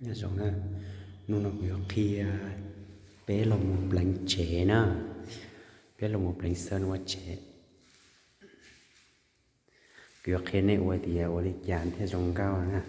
Nyob zoo na, hnub no kuv yuav qhia peb los mus pleev tsev na, peb los mus pleev xab ua tsev. Kuv yuav qhia nej ua tias ua li cas thiaj zoo nkauj na.